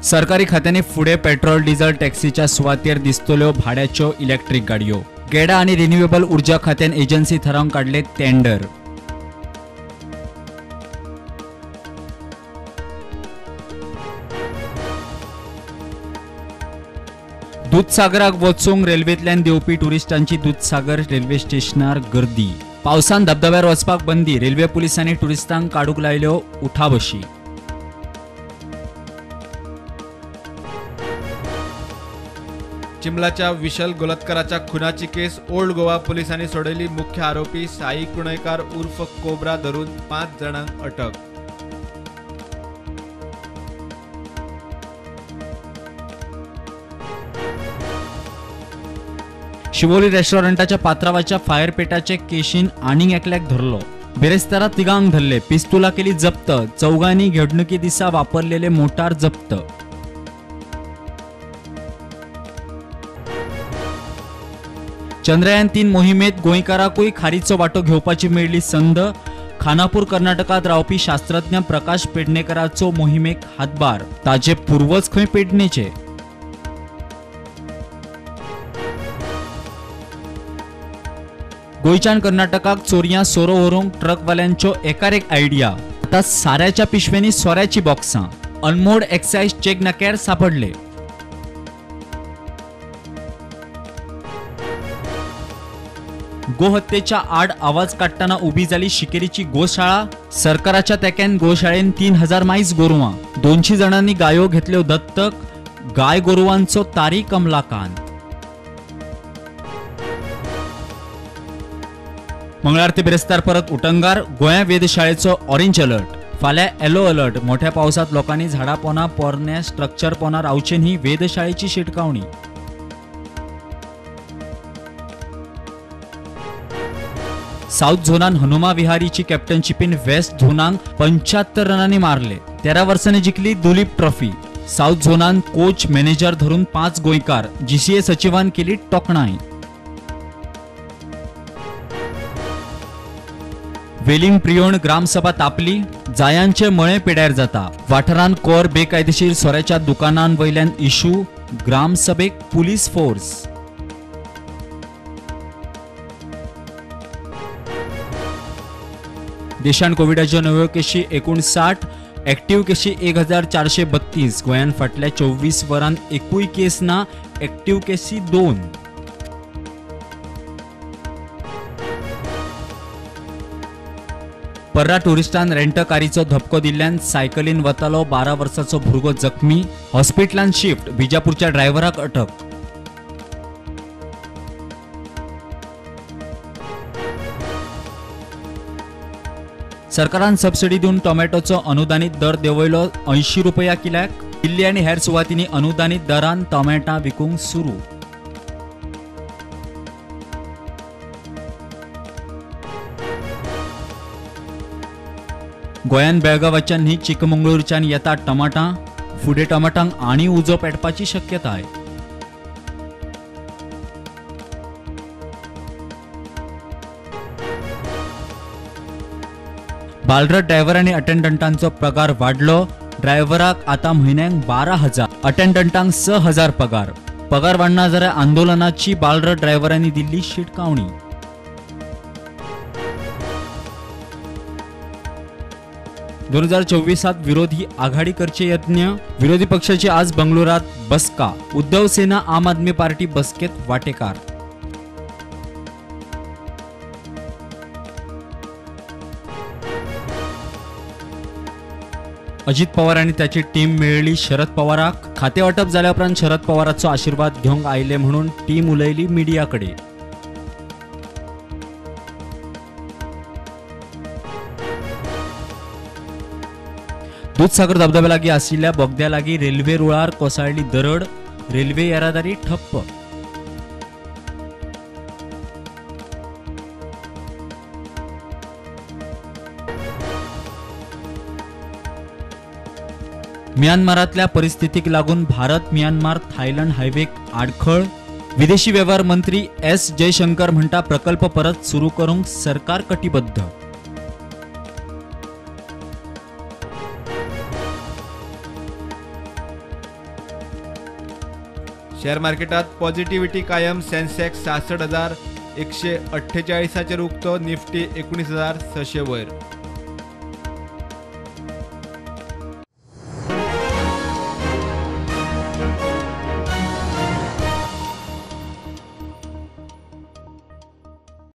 सरकारी खात्यांनी फुडें petrol diesel टॅक्सीच्या सुवातेर दिसतल्यो भाड्याच्यो इलेक्ट्रीक गाडयो. गेडा आनी रिन्युएबल ऊर्जा खात्यान एजन्सी थारावन काडले टेंडर. दुदसागराक वचूंक रेल्वेंतल्यान देंवपी टुरिस्टांची दुदसागर रेल्वे स्टेशनार गर्दी. पावसान धबधब्यार वचपाक बंदी. रेल्वे पुलिसांनी टुरिस्टांक काडूंक लायल्यो उठाबशी. चिमलाच्या विशाल गोलतकराच्या खुनाची केस ओल्ड गोवा पोलिसांनी सोडयली. मुख्य आरोपी साई कुणयकार उर्फ कोब्रा धरून 5 जाणांक अटक. शिवोली रेस्टॉरंटाच्या पात्रावाच्या फायरपेटाचे केशीन आनीक एकल्याक धरलो. बिरेस्तारा तिगांक धरले. पिस्तुला केली जप्त. चौगांनी घडणुके दिसा वापरलेले मोटार जप्त. चंद्रयान 3 मोहिमेत गोंयकाराकूय खारीचो वांटो घेवपाची मेळ्ळी संद. खानापूर कर्नाटकांत रावपी शास्त्रज्ञ प्रकाश पेडणेकराचो मोहिमेक हातभार. ताजे पूर्वज खंय पेडणेचे. गोंयच्यान कर्नाटकाक चोरयां सोरो व्हरूंक ट्रकवाल्यांच्यो एकार एक आयडिया. आतां साऱ्याच्या पिशव्यांनी सोऱ्याची बॉक्सां. अनमोड एक्सायज चेक नाक्यार सापडले. गोहत्येच्या आड आवाज काडटना उबी जाली शिकेरीची गोशाळा. सरकाराच्या तेक्यान गोशाळेन 3000 मायज गोरवां. 200 जाणांनी गायो घेतल्यो दत्तक. गाय गोरवांचो तारी कमलाकांत. मंगळार ते बिरेस्तार परत उटंगार. गोंया वेधशाळेचो ऑरेंज अलर्ट. फाल्यां येलो अलर्ट. मोठ्या पावसांत लोकांनी झाडां पोना पोरण्या स्ट्रक्चर पोना रावचें न्ही, वेधशाळेची शिटकावणी. साऊथ झोनान हनुमा विहारीची कॅप्टनशिपीन वेस्ट झोनाक 75 रनांनी मारले. 13 वर्सांनी जिखली दुलीप ट्रॉफी. साऊथ झोनान कोच मॅनेजर धरून 5 गोंयकार. जीसीए सचिवान केली टोकणाय. वेलिंग प्रियोण ग्रामसभा तापली. जायांचे मळे पेड्यार जाता. वाठारांत कोर बेकायदेशीर सोऱ्याच्या दुकानां वयल्यान इशू. ग्रामसभेक police force. देशांत कोविडाच्यो नव्यो केशी 59, ऍक्टिव्ह केशी 1432. गोंयांत फाटल्या 24 वरांत एकूय केस ना. ऍक्टिव्ह केशी 2. पर्रा टुरिस्टान रेंटकारीचो धपको दिल्ल्यान सायकलीन वतालो 12 वर्सांचो भुरगो जखमी. हॉस्पिटलान शिफ्ट. बिजापूरच्या ड्रायव्हराक अटक. सरकारान सबसिडी दिवन टोमॅटोचो अनुदानीत दर देंवयलो 80 रुपया किल्याक. दिल्ली आनी हेर सुवातींनी अनुदानीत दरान टोमॅटां विकूंक सुरू. गोंयांत बेळगांवाच्यान न्ही चिकमंगळूरच्यान येतात टमाटां. फुडें टमाटांक आनी उजो पेटपाची शक्यताय. बालरथ ड्रायव्हर आनी अटेंडंटांचो पगार वाडलो. ड्रायव्हराक आतां म्हयन्याक 12,000, अटेंडंटांक 6,000 पगार. पगार वाडना जाल्यार आंदोलनाची बालरथ ड्रायव्हरांनी दिल्ली शिटकावणी. 2024 विरोधी आघाडी करचे यत्न. विरोधी पक्षाची आज बंगळुरात बसका. उद्धव सेना आम आदमी पार्टी बसकेत वाटेकार. अजित पवार आनी त्याची टीम मेळ्ळी शरद पवाराक. खाते वाटप जाल्या उपरांत शरद पवाराचो आशीर्वाद घेवंक आयले म्हणून टीम उलयली मिडिया कडेन. दुदसागर धबधब्या लागीं आशिल्ल्या बोगद्या लागीं रेल्वे रुळार कोसळ्ळी दरड. रेल्वे येरादारी ठप्प. म्यानमारांतल्या परिस्थितीक लागून भारत म्यानमार थायलंड हायवेक आडखळ. विदेशी वेव्हार मंत्री एस जयशंकर म्हणटा प्रकल्प परत सुरू करूंक सरकार कटिबद्ध. शेअर मार्केटात पॉझिटिव्हिटी कायम. सेन्सेक्स 66,148 उक्तो, निफ्टी 19,600 वयर.